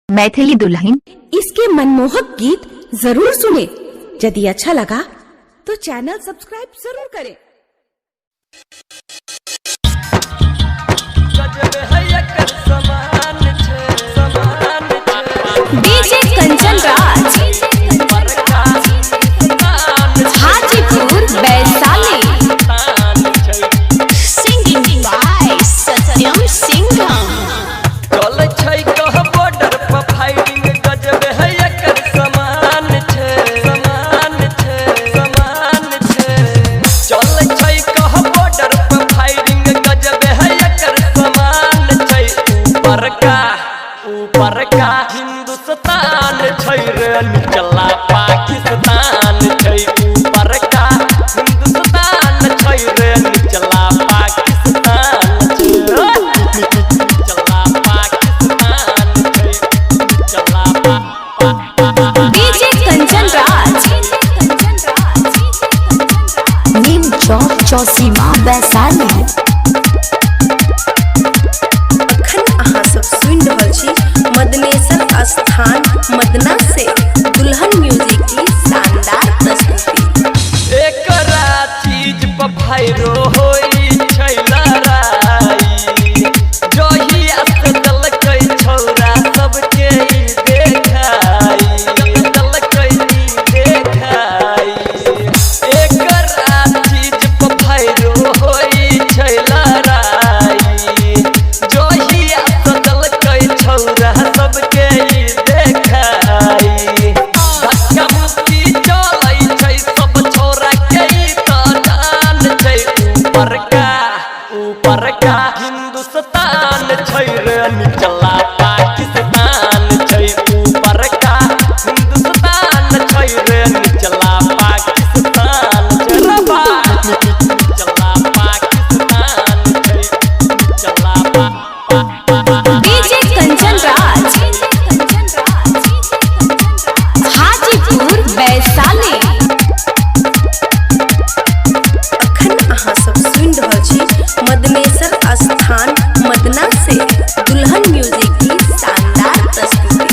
मैथिली दुल्हन। इसके मनमोहक गीत जरूर सुने। यदि अच्छा लगा तो चैनल सब्सक्राइब जरूर करें। DJ Kanchan Raj, Hajipur Vaishali. Singing by Satyam Singham. चलै छै कह बॉर्डर पर फायरिंग, गजब है एकर समान छै, समान छै, समान छै। चलै छै कह बॉर्डर पर फायरिंग, गजब है एकर समान छै। ऊपर का हिंदुस्तान छै रे, निचला पाकिस्तान छै। ऊपर का हिंदुस्तान छै रे, निचला पाकिस्तान छै। निचला पाकिस्तान छै, निचला पा पा पा। डीजे कंचन राज, नीम चौक चौसीमा वैशाली। अखन अहाँ सब सुनि रहल छी मदनेश्वर स्थान मदना से दुल्हन म्यूजिक की शानदार प्रस्तुति। एकरा चीज पर फायरो होई छै लड़ाई, जहिया से देलकै छौरा सबके ई देखाई, देलकै ई देखाई। एकरा चीज पर फायरो होई छै लड़ाई, जहिया से देलकै छौरा सबके ई देखाई। धक्का मुक्की चलै छै सब छोरा के ई त जान छै। ऊपर का हिंदुस्तान छै रे, निचला पाकिस्तान छै। ऊपर का हिंदुस्तान छै रे, निचला पाकिस्तान छै रे बा। निचला पाकिस्तान छै, निचला पा पा पा। डीजे कंचन राज, हाजीपुर वैशाली। अखन अहाँ सब सुनि रहल छी मदनेश्वर स्थान मदना से दुल्हन म्यूजिक की शानदार प्रस्तुति।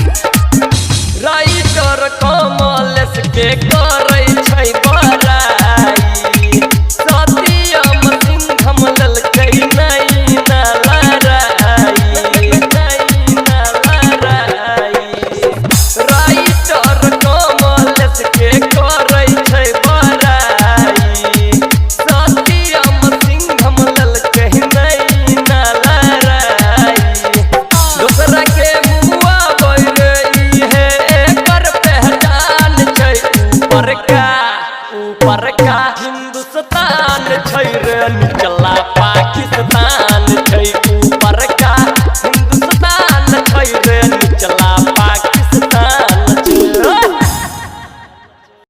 राइटर कमलेश के करै छै बड़ाई, सत्यम सिंघम लेलकै नहीं ना लड़ाई, नहीं ना लड़ाई। राइटर कमलेश के करै छै बड़ाई, सत्यम सिंघम लेलकै नहीं ना लड़ाई। दोसरा के मुआ बैरे इहे एकर पहचान छै। ऊपर का हिंदुस्तान छै रे।